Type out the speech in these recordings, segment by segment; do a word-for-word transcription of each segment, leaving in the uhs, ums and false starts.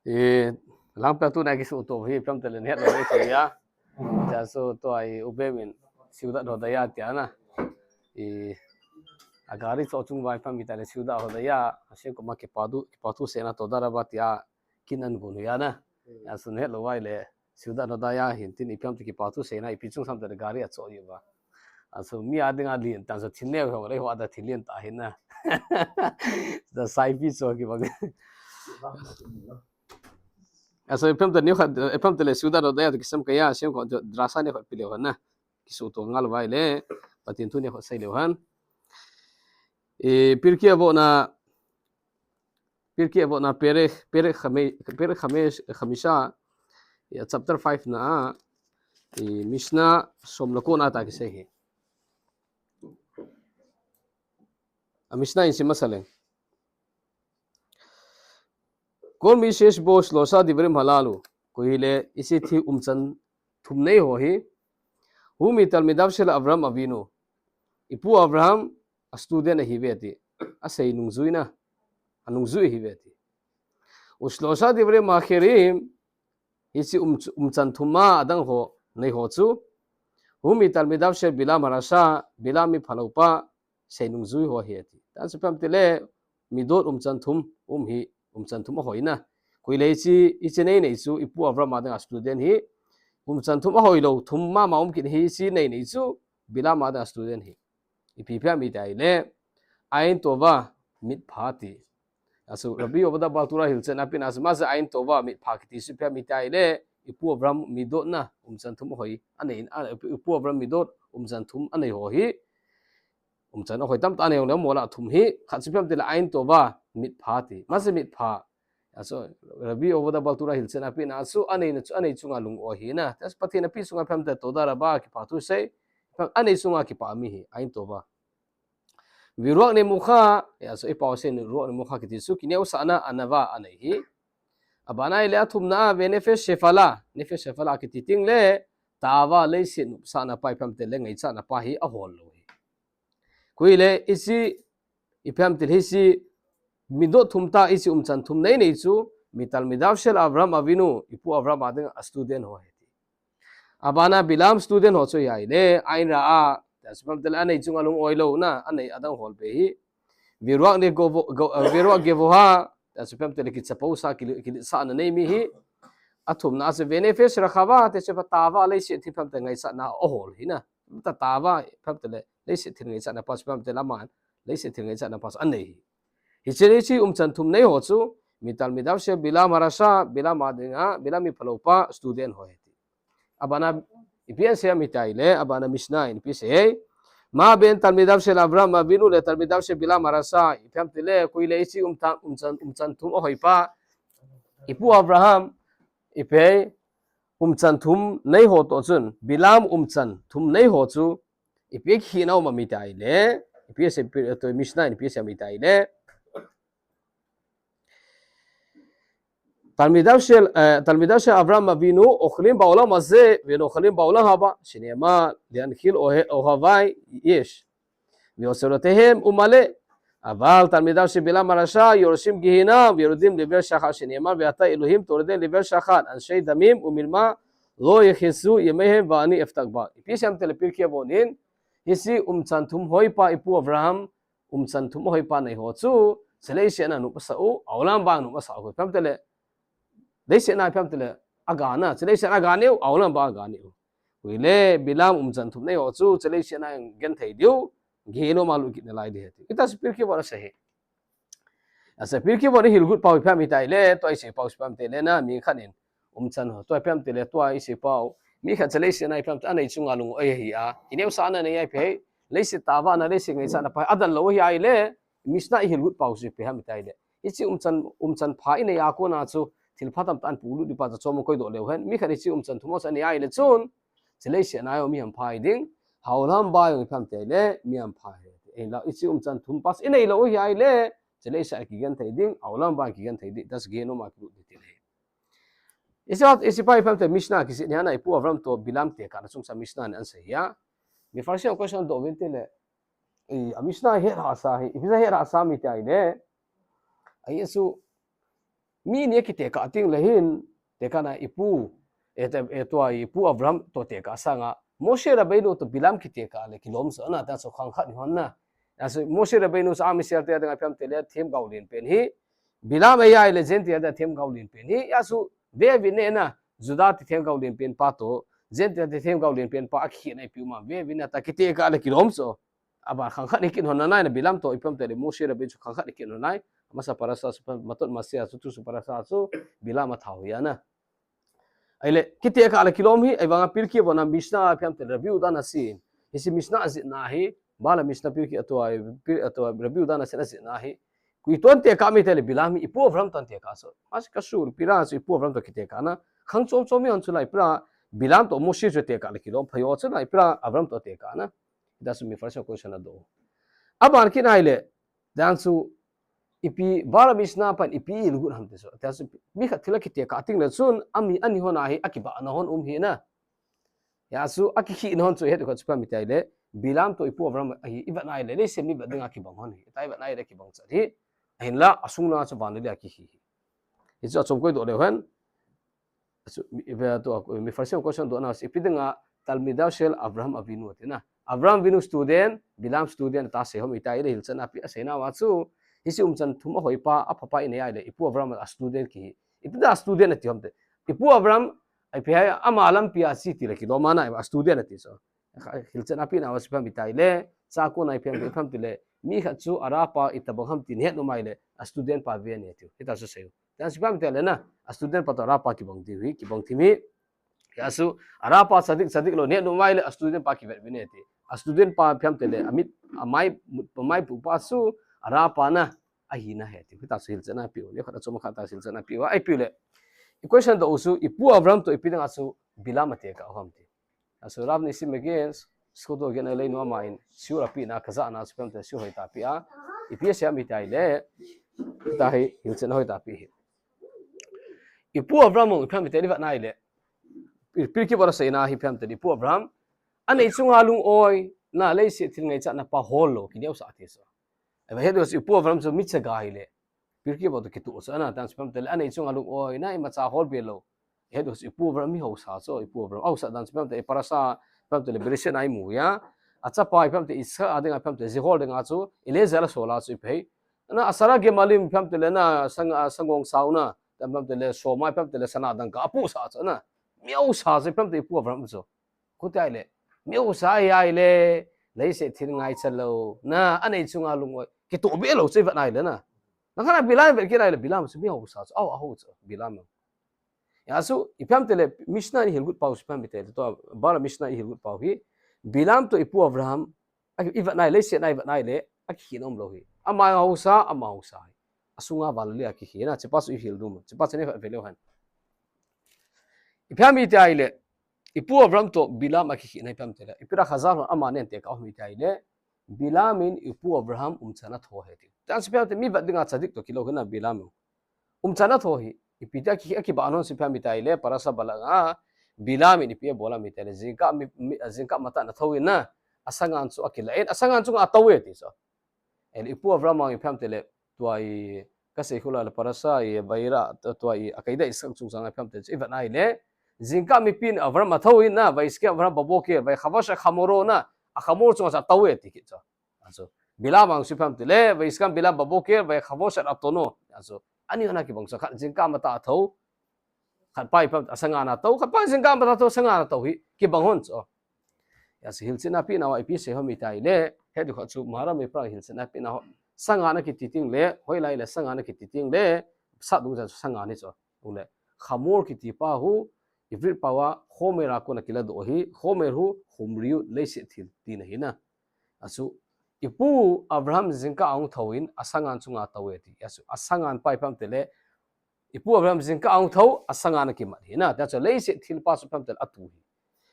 Eh, langpia tuna kisuto hi ipi ham itile nahet lou nei chu ya. Jaso tua i Ubem in Ciudad Rodaya tia na. I agari cho chung vai ipi ham itile Ciudad Rodaya. Asin koma kipathu, kipathu seina toda rabah tia kin an gun ya na. Jaso nahet lou vai le. Ciudad Rodaya hin tin ipi ham ti kipathu seina ipi chung sam te gari a cho yu ba. Aso mi a dinga lien ta so thin neo hong le ho ada thilien ta hin na. Da sai pi so ki ba. Aso ipi ham te ni khat, ipi ham te le Ciudad Rodaya to kisam kaya, siam ko drasa ni khat pi leu han na. Kisuto ngal vai le, Pathen thu ni khat sei leu han. E, Pirkei Avot na, Pirkei Avot na, Perek, Perek Khame-, Perek Khame-, Khamisha, ya, chapter five na, e, Mishnah som le ko na ta kisei hi. A Mishnah in sim masa leng. כל מי שיש בו שלושה דברים הללו, koi hile hiche thi umchan thum nei ho hi, הוא מתלמידיו של אברהם אבינו, ipu Abraham a student ahi ve ti, asei nungjui na, anungjui ahi ve ti. ושלושה דברים אחרים, hiche um, umchan thum a adang ho nei ho chu, הוא מתלמידיו של בלעם הרשע, בלעם miphalou pa, sei nungjui ho ahi ati. Tachu ipi ham itile, midot umchan thum, um hi, umchan thum ahoi na. Koi le hiche, hiche nei nei chu, ipu Abraham a dinga student hi, umchan thum ahoi lou, thum mama um kit hiche nei nei chu, Balaam a dinga student hi. Ipi ipi ham itile, Ain Tova, mitpha ti. Achu, Rabbi Ovadia Baltura hilchen a pen a chu, machu Ain Tova, mitpha kiti chu ipi ham itile, ipu Abraham midot na, umchan thum ahoi, anei, a, ipu Abraham midot, umchan thum anei ho hi, umchan ahoi tamtah anei jong le, mola thum hi, khat chu ipi ham itile Ain Tova, mitpha ti. Machu mitpha. Achu, Rabbi Ovadia Baltura hilchen a pen a chu, anei na chu, anei chunga lung-oi ahi na. Tachu Pathen a pi chunga ipi ham itile Toda Rabah, kipathu sei. Anei chunga kipah mi hi, Ain Tova. Veruach Nemucha, achu, i pao sen Veruach Nemucha kiti chu, kineosahna, anava, anei hi. Abana ile athumna a, Venefesh Shefala, Nefesh Shefala kiti teng le, tava, leiset nopsahna pa ipi ham itile ngaichatna pa hi ahol lou hi. Koi le, hiche, ipi ham itile hiche, midot thum tah hiche umchan thum nei nei chu, מתלמידיו של אברהם אבינו, ipu Abraham a dinga student ho ahi ti. Abana Balaam student ho chu ahile, Ain Ra'ah, tachu ipi ham itile anei chunga lung-oi lou na, anei adang hol be hi. Veruach Negevo-, Go-, eh, Veruach Gevoha, tachu ipi ham itile kichapo sa, kili-, kiletsahna nei mi hi. Athumna a chu Venefesh Rechava, tachu ipi ham itile tava, leiset thi ipi ham itile ngaichatna ahol hi na. Tava, ipi ham itile, leiset thil ngaichatna pa chu ipi ham itile aman, leiset thil ngaichatna pa chu anei hi. Hiche hiche umchan thum nei ho chu, מתלמידיו של בלעם הרשע, Balaam a dinga, Balaam miphalou pa, student ho ahi ti. Abana, ipi asei ham itile, abana Mishnah in ipi asei. מה בין תלמידיו של אברהם אבינו לתלמידיו של בלעם הרשע, ipi ham itile, koi le hiche umtan, umchan, umchan thum ahoi pa, ipu Abraham, ipi, umchan thum nei ho toh chun, Balaam umchan thum nei ho chu, ipi kikhenna um ham itile, ipi asei, ipi, to Mishnah in ipi asei ham itile. תלמידיו של, אה, תלמידיו של אברהם אבינו אוכלים בעולם הזה ונוחלים בעולם הבא, שנאמר, להנחיל אוה-, אוהבי יש. ואוצרותיהם ומלא. אבל תלמידיו של בלעם הרשע יורשים גיהנם ויורדים לבאר שחת, שנאמר, ועתה אלהים תורדים לבאר שחת, אנשי דמים ומרמה לא יכנסו ימיהם ואני אפתח בה. Ipi asei ham itile Pirkei Avot in, hiche umchan thum hoi pa ipu Abraham, umchan thum ahoi pa nei ho chu, hiche leiset a nopsah u, העולם הבא nopsah u, ipi ham itile, leiset a ipi ham itile, aga na, hiche leiset a aga neo, העולם הבא aga neo. Koi le, Balaam umchan thum nei ho chu, hiche leiset a genthei diu, Gehenna a lut kit nalai ding ahi ti. Hita chu Pirkei Avot in asei hi. Achu Pirkei Avot in ahilgot pau ipi ham itile, tua isei pau ipi ham itile na, mi khat in, umchan ho, tua ipi ham itile, tua isei pau, mi khat hiche leiset a ipi ham itile, anei chunga lung-oi ahi a, kineosahna nei a ipi hi, leiset tava na, leiset ngaichatna pa, adal lou ahi a ile, Mishnah in ahilgot pau chu ipi ham itile. Hiche umchan, umchan pha inei a kona chu, thil pha tamtah ahin polut ding pa chu chom koi doh leu hen. Mi khat hiche umchan thum ho chu anei a ile chun, hiche leiset a jong mi hampha ahi ding, העולם הבא jong ipi ham itile, mi hampha ahi. Ahinla, hiche umchan thum pa chu inei lou ahi a ile, hiche leiset a kigenthei ding, העולם הבא kigenthei ding, tachu Gehenna a kilut ding ti le. Hiche, hiche pa ipi ham itile Mishnah kijih hi ana ipu Abraham toh Balaam tekahna chungchang Mishnah in asei hi a. Mepharshim question doh uvin tile. I, a Mishnah hi het hahsa hi, ipi jeh a het hahsa ham itile. Ahi chu, mi ni akitekah teng le hin, tekahna ipu, e, te, e, tua ipu Abraham toh tekah sanga, Moshe Rabbeinu toh Bilam kitekah le kilom soh na, tia chu khang khat hi hon na. Tia chu Moshe Rabbeinu chu a Israel te dinga ipi ham itile themgao len pen hi, Bilam ahi le Gentile te themgao len pen hi, tia chu ve uvin na, Juda te themgao len pen pa toh, Gentile te themgao len pen pa akikhehna ipi um am ve uvin na, tia kitekah le kilom soh. Aban khang khat hi kit hon nai na, Bilam toh ipi ham itile Moshe Rabbeinu chu khang khat hi kit hon nai. Amasa parasha chu, Matot Mashiach chu, tu chu parasha chu, Bilam athat hi ana. Ahile, kitekah le kilom hi, ahivanga Pirkei Avot a Mishnah ipi ham itile Rabbi Yehuda Nasi. Hiche Mishnah ajihna hi, Bala Mishnah Pirkei atua, Pir-, atua Rabbi Yehuda Nasi ajihna hi. Koi toh tekah ham itile Bilam hi, ipu Abraham toh tekah soh. Masi kasur, ipi ra chu ipu Abraham toh kitekah na. Khang chom chom hi hon chu lai, ipi ra Bilam toh Moshe chu tekah le kilom, phayo chu na, ipi ra Abraham toh tekah na. Tia chu mi Pharisee question adoh. Aban kit nai le, tia chu ipi, Bala Mishnah pan ipi ilgot ham ti chu. Tia chu mi khat thil akitekah teng le chun, ami ani hon ahi, akibahna hon um hi na. Tia chu akikhehna hon chu het u khat chu ipi ham itile, Bilam toh ipu Abraham ahi, ivet nai le, leiset mivet dinga kibang hon hi. Tia ivet nai le kibang chat hi. Ahinla, asung langa chu van le le akihi hi. Hichu achom koi doh leu hen. Chu, mi, ve tu, mi Pharisee question dohna, ipi dinga Talmidav shel Avraham Avinu ati na. Avraham Avinu student, Bilam student tia sei hom itile hilchetna ape, aseina uva chu, hiche umchan thum ahoi pa, apha pa inei le, ipu Avraham a student kihi. Ipi dinga student ati hom te. Ipu Avraham, ipi ham, ama lampi a che ti le kilom a na, a student ati chu. Hilchetna ape na uva chu ipi ham itile, chakona ipi ham, ipi ham itile, mi khat chu arapa itobang ham ti nahet nom a ile, a student pa ve anei tiu. Hitia chu sei u. Tia chu ipi ham itile na, a student pa toh arapa kibang diu hi, kibang thim hi. Tia chu, arapa tzadik, tzadik lou nahet nom a ile, a student pa kivet ve anei ti. A student pa ipi ham itile, amit, amai, mut, amai pu pa chu, arapa na, ahina ahi tiu. Hitia chu hilchetna ape u. Nikhat achom khat a hilchetna ape u. Ahi ipi le. I question doh u chu, ipu Avraham toh ipi dinga chu, Bilam atekah u ham ti. Tia chu Rav Nissim again, school toh again, alei nom a in, shiur apehna, kajahna chu ipi ham itile, shiur hoitah apeh a, ipi asei ham itile, tia hi, hilchetna hoitah apeh hi. Ipu Avraham ipi ham itile, ivet nai le, Pirkei Avot a seina hi ipi ham itile, ipu Avraham, anei chunga lung-oina, leiset thil ngaichatna pa hol lou, kineosah ati chu. Ahivang het u chu ipu Avraham chu mi chaga ahile, Pirkei Avot toh kitoh chu ana, tia chu ipi ham itile, anei chunga lung-oina, imacha hol be lou. Het u chu ipu Avraham mi haosa chu, ipu Avraham. Haosa dan chu ipi ham itile, parasha, ipi ham itile, Bereshit a imu uva. Achapa ipi ham itile, Yitzchak a dinga ipi ham itile, ji hol dinga chu, Eliezer asol a chu ipi ham. Na, asara gemalim ipi ham itile, na, sang, a, sangongsao na, ipi ham itile, soma ipi ham itile, sana dangka apohsah chu ana. Mi haosa chu ipi ham itile, ipu Avraham chu. Khuti ahile, mi haosa ahi ahile, leiset thil ngaicha lou, na, anei chunga lung-oi, kitoh be lou chu ivet nai le na. Langkhat a Bilam ivet kit nai le, Bilam chu mi haosa chu, aw, aho chu, Bilam. Tia chu, ipi ham itile, Mishnah in ihilgot pau chu ipi ham itile, tua, Bala Mishnah in ihilgot pau hi, Bilam toh ipu Avraham, a, ivet nai, leiset a ivet nai le, akikhehna um lou hi. Ama haosa, ama haosa hi. Asunga van le le akihi na, hichepa chu ihil ding, hichepa chu nikhat ve leu hen. Ipi ham itile, ipu Avraham toh Bilam akikhehna ipi ham itile, ipi ra Chazal hon ama nen tekah u ham itile, Bilam in ipu Avraham umchan atho ahi tiu. Tia chu ipi ham itile, mi vet dinga tzadik toh kilou hi na Bilam in. Umchan atho hi, ipi tia ki, akibahna hon chu ipi ham itile, parasha Balak a, Bilam in ipi abol ham itile, jingkah mi, mi, jingkah matah in athou in na, asangan chu akilah in, asangan chu nga atou e ti chu. Ahile ipu Avraham a ipi ham itile, tua i, kasei khu lai le parasha i, Vayera, tua, tua i, Akedah Yitzchak chungchang a ipi ham itile, ivet nai le, jingkah mipin Avraham athou in na, Vayiskev Avraham baboker, Vayikhabosh et Chamoro na, achamor chunga chu atou e ti kit chu. Tia chu, Bilam a chu ipi ham itile, Vayiskam Bilam baboker, Vayikhabosh et atono. Tia chu, ani hon a kibang chu, khat jingkah matah athou, khat pa ipi ham, asangan atou, khat pa jingkah matah athou, asangan atou hi, kibang hon chu. Tia chu hilchetna apeh na uva ipi asei hom itile, het u khat chu, Maharam ipi ra hilchetna apeh na ho. Sangan akiti teng le, hoilai le sangan akiti teng le, sat dungjuia chu sangan hi chu. Ahile, chamor kiti pa hu, Ivrit pao a, chomer a kona kiladoh hi, chomer hu, chumriyut, leiset thil, tina hi na. Tia chu, ipu Avraham jingkah ahung thou in, asangan chu nga atou e ti. Tia chu, asangan pa ipi ham itile, ipu Avraham jingkah ahung thou, asangan akimat hi na. Tia chu, leiset thil pa chu ipi ham itile atu hi.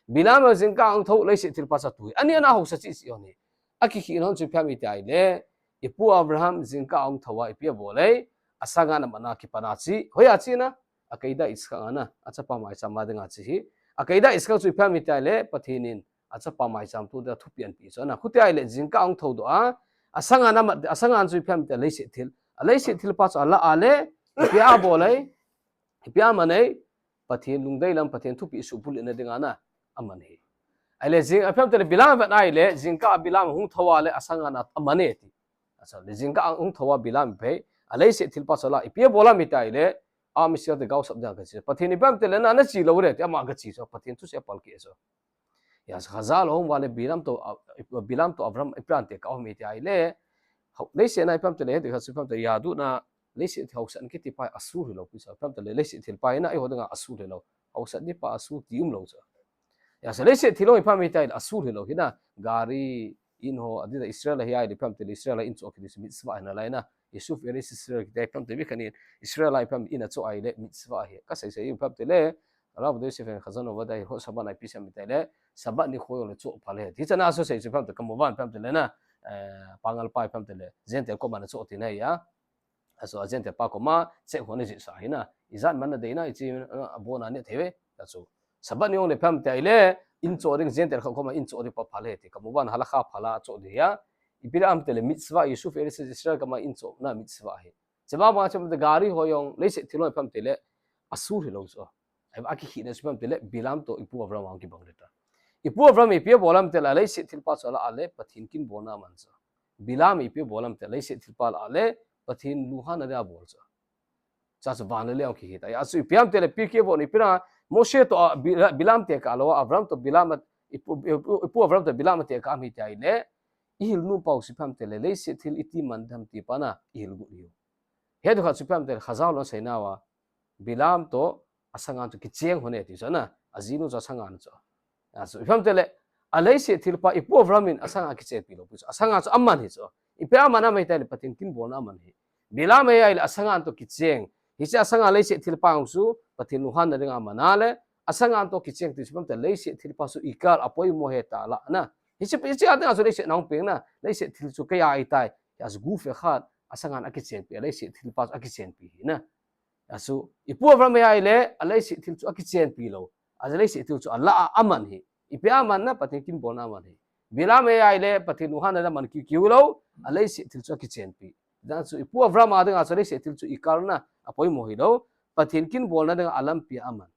Bilam jingkah ahung thou, leiset thil pa chu atu hi. Ani ana haosa cheh cheh hon hi. Akikhehna hon chu ipi ham itile, ipu Avraham jingkah ahung thou a ipi abol e, asangan amatna kipat a che, hoi a che na, Akedah Yitzchak a na, achapa maicham a dinga che hi. Akedah Yitzchak chu ipi ham itile, Pathen in, achapa maicham tu dinga thupeh anapeh chu ana. Khuti ahile, jingkah ahung thoudoh a, asangan amat, asangan chu ipi ham itile, leiset thil. A leiset thil pa chu alah a le, Ipi a bol ahi, ipi a man ahi, Pathen lungdei lam, Pathen thupeh suhbulhit na dinga na, aman ahi. Ahile jing, ipi ham itile Bilam vet ahile, jingkah a Bilam hung thou a le asang a na aman e ti. Asa le jingkah a hung thou a Bilam ipi ahi, aleiset thilpa chu ala, ipi a bol ham iti ahile, a Mister te gaosap dinga kache. Pathen ipi ham itile na, nache lou re ti, ama kache chu, Pathen thusei apalkeh chu. Hijeh a Khazal hung uva le Bilam toh, a, Bilam toh Avram ipi ante ka um iti ahile, hau-, leiset na ipi ham itile, hiti kha chu ipi ham itile, yadut na, leiset haosat kiti pa asur hilou pi chu, ipi ham itile, leiset thilpa hi na, eiho dinga asur hilou. Haosat ni pa asur ti umlou chu. Hijeh a leiset thil ho ipi ham iti ahile, asur hilou hi na, gari, in ho, adih a Israel a hi ahile, ipi ham itile, Israel a in choh kiti chu mitzvah hi nalai na. Yishuv eretz Israel kiti ipi ham itile, mi khat in Israel a ipi ham in achoh ahile, mitzvah ahi. Kasei sei ipi ham itile, Rav Yosef ben Chazan Ovadia in ho Shabbat a ipi asei em iti ahile, Shabbat nikho jong le choh phal ahi. Hichan a asei chu ipi ham itile, כמובן ipi ham itile na, eh, pangal pa ipi ham itile, Gentile koma na choh tina ahi a. Achu a Gentile pa koma check ho ana jih sah ahi na. Ijat man na dei na, ichi, eh, abon a neh thei uve. Achu Shabbat ni jong le ipi ham iti ahile, in choh ding Gentile khat koma in choh ding pa phal ahi ti. כמובן halakha phal a choh ding ahi a. Ipi ham itile mitzvah, Yishuv eretz Israel koma in chohna mitzvah ahi. Chubang banga chu ipi ham itile gari ho jong, leiset thil ho ipi ham itile, asur hilou chu. Ahivang a kikhehna chu ipi ham itile, Bilam toh ipu Avram a kibang ding ahi. Ipu Avram ipi a bol ham itile, aleiset thilpa chu ala a le, Pathen kin bolna aman chu. Bilam ipi a bol ham itile, aleiset thilpa ala a le, Pathen lunghanna dia abol chu. Hijeh a chu van le lei a kikhe ta. Hijeh a chu ipi ham itile, Pirkei Avot in ipi na, Moshe toh a, Bi-, Bilam tekah lou a, Avram toh Bilam a, ipu, ipu, ipu Avram toh Bilam a tekah ham iti ahile, ihil nom pau chu ipi ham itile, leiset thil iti man dem ti pa na, ihil got ahi. Hiche khat chu ipi ham itile, Khazal hon asei nauva, Bilam toh asang a chu kicheng lhon e ti chu na, ajinu chu asang a chu. Achu ipi ham itile, aleiset thilpa ipu Avram in asang a kichenpi lou pi chu, asang a chu aman ahi chu. Ipi a aman ham iti ahile, Pathen kin bolna aman ahi. Bilam ahi ahile asang a toh kicheng. Hiche asang a leiset thilpa jong chu Pathen lunghanna dinga aman a le, asang a toh kicheng ti chu ipi ham itile, leiset thilpa chu ikar, apoimo ahi ti ala na. Hiche, hiche a dinga chu leiset na hung peng na, leiset thil chu kei a ahitai. Hijeh a chu guf echad, asang a akichenpi, aleiset thilpa chu akichenpi ahi na. Achu, ipu Avram ahi ahile, aleiset thil chu akichenpi lou. Aleiset thil chu ala a aman ahi. Ipi a aman na, Pathen kin bolna aman ahi. Bilam ahi ahile, Pathen lunghanna dia aman kikiu lou, aleiset thil chu akichenpi. Hijeh a chu, ipu Avram a dinga chu aleiset thil chu ikar na, apoimo hilou, Pathen kin bolna dinga alampi a aman.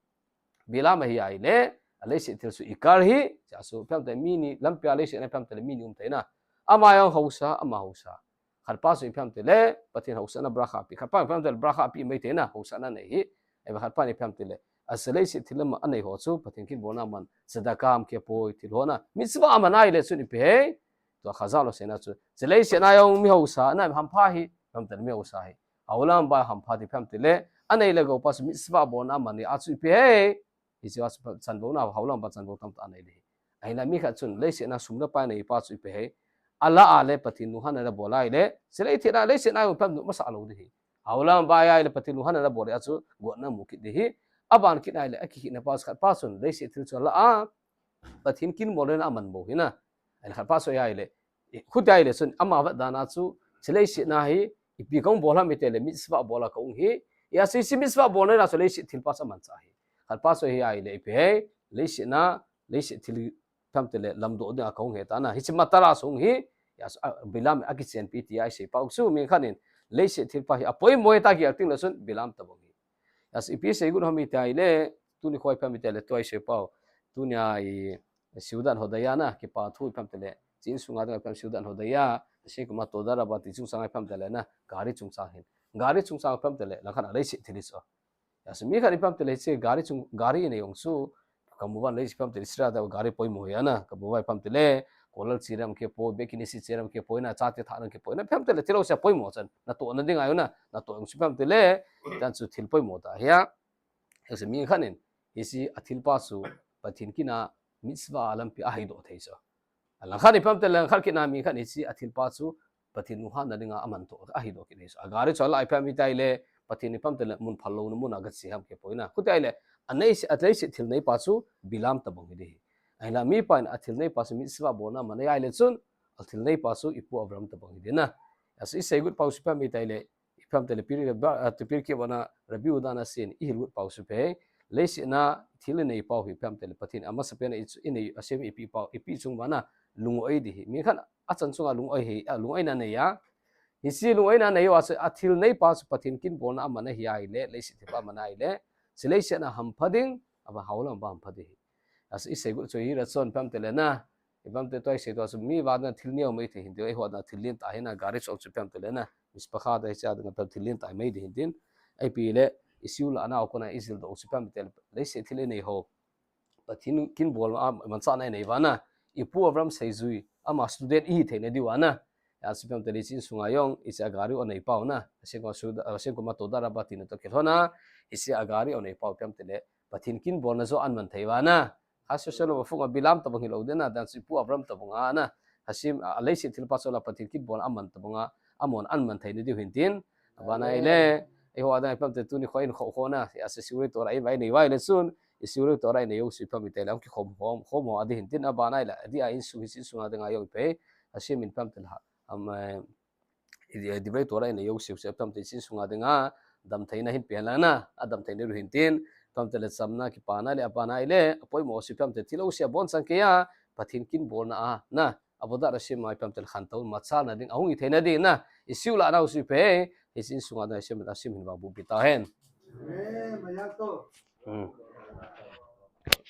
Bilam ahi ahile, aleiset thil chu ikar ahi, hijeh a chu, ipi ham itile mi ni, lampi a leiset na ipi ham itile mi ni um thei na. Ama jong haosa, ama haosa. Khatpa chu ipi ham itile, Pathen haosatna bracha ape. Khatpa ipi ham itile, bracha ape mai thei na, haosatna nei ahi. Ahivang khatpa in ipi ham itile, aleiset thil lam a anei ho chu, Pathen kin bolna aman, tzedakah ham kiti poi, thil ho na. Mitzvah aman ahile chun ipi ahi. Tua Khazal hon aseina chu, hiche leiset na jong mi haosa, na hampha ahi, ipi ham itile mi haosa ahi. Haolam bai hampha ti ipi ham itile, anei le gou pa chu mitzvah bolna aman ahi, achu ipi ahi. Hiche a chu chanvouna, haolam pa chanvou tamtah anei ding ahi. Ahinla mi khat chun leiset na sum le pai neipa chu ipi ahi. Ala a le Pathen lunghanna dia abol ahile, hiche lei thil a leiset na jong ipi ham nom masa lou ding ahi. Haolam bai ahile Pathen lunghanna dia abol le achu gotna amu kit ding ahi. Aban kit ahile akikhehna pa chu khatpa chun leiset thil chu ala a, Pathen kin bolna aman bou ahi na. Ahile khatpa chu ahile, eh, khuti ahile chun ama vet dan a chu, hiche leiset na hi, ipi kahung bol ham iti le, mitzvah bol a kahung ahi. Hijeh a chu hiche mitzvah bolna a chu leiset thilpa chu amanchah ahi. Khatpa chu ahi ahile, ipi ahi, leiset na, leiset thil ipi ham itile, lamdoh dinga kahung ahi tia na. Hiche matara chu hung ahi, hijeh a chu, a, Bilam in akichenpi tia isei pau chu, mi khat in, leiset thilpa hi apoimo ahi tia kigel teng le chun, Bilam tabang ahi. Hijeh a chu ipi seigot ham iti ahile, tuni kho ipi ham iti le, tua isei pau. Tunia i, Seudat Hodaya na, kipa thu ipi ham itile, hiche insunga dinga ipi ham Seudat Hodaya, hiche kuma Toda Rabah ti chungchang ipi ham itile na, gari chungchang hin. Gari chungchang ipi ham itile, langkhat a leiset thil ahi chu. Hijeh a chu mi khat ipi ham itile, hiche gari chung, gari inei jong chu, כמובן leiset ipi ham itile, Israel a gari poimo ahi na, כמובן ipi ham itile, כולל צעירים kiti poi, בית כנסיות צעירים kiti poi na, chate thah ding kiti poi na, ipi ham itile, thil jouse poimo chan, natohna dinga jong na, natoh jong chu ipi ham itile, hichan chu thil poimo tah ahi a. Hijeh a chu mi khat in, hiche athilpa chu Pathen kin a mitzvah a lampi a aheidoh thei chu. Alangkhat ipi ham itile, langkhat kit na mi khat in hiche athilpa chu Pathen lunghanna dinga aman toh, aheidoh kit thei chu. Agari chu ala ipi ham iti le, Pathen ipi ham itile, mun phallouna mun a gache ham kiti poi na. Khuti ahile, anei se, aleiset thil neipa chu Bilam tabang ahi ding ahi. Ahinla mipa in athil neipa chu mitzvah bolna aman ahi ahile chun, athil neipa chu ipu Abraham tabang ahi ding na. Hijeh a chu iseigot pau chu ipi ham iti le, ipi ham itile, Pir-, ba, a, Pirkei Avot a Rabbi Yehuda Hanasi in ihilgot pau chu ipi ahi. Leiset na thil inei pau hi ipi ham itile, Pathen in amasapen a i chu, inei, asem ipi pau, ipi chung vang a lung-oi ding ahi. Mi khat achan chunga lung-oi ahi, a, lung-oina nei a. Hiche lung-oina nei uva chu, athil neipa chu Pathen kin bolna aman ahi ahile, leiset thilpa aman ahile, hiche leiset a hampha ding, aban haolam a hampha ding. Achu isei got chu hi rachon pem te le na. Ipem te tua isei tua chu mi vana thil neo mai thei hin tin, eiho a thil lentah hi na, gari chu chu pem te le na. Mispakha te cha ding pem thil lentah mai ding hin tin. Ipi le, isiu la na kona ijil doh chu pem te le, leiset thil inei ho. Pathen kin bolna a manchahna inei uva na. Ipu Abraham seijui, ama student ihi theina diuva na. Achu pem te le hiche insunga jong, hiche a gari anei pau na. Aseng ko su, aseng ko ma to da ra ba tina to kilhona. Hiche a gari anei pau pem te le, Pathen kin bolna joh aman thei uva na. Kha social media phung a bilam tabang hilou ding na, dan chu Ipu Abraham tabang a na. Hiche a leiset thilpa chu la Pathen kin bolna aman tabang a, amon aman theina diu hin tin. Aban ahile, eiho a dang ipem te tuni kho in kho kho na, ase siu le tora in vai nei vai le chun, isiu le tora in nei u si pem te le, kikhom khom, khom ho a ding hin tin, aban ahile, adeh a insung hiche insunga ding a jong ipi, ase min pem te la. Am, eh, i, i, divrei tora in a jong siu se pem te hiche insunga ding a, damtheina hin pe hen lang na, adamtheina diu hin tin, pem te le chamna kipana le, aban ahile, apoimo si pem te thil jouse abonchan kei a, Pathen kin bolna a, na, abodah a sim a ipem te le khantou, machalna ding, ahung itheina ding na, isiu la na u si pe, hiche insunga ding a sim, asim hin vangboh pi ta hen. Amen. Maya to. Hmm.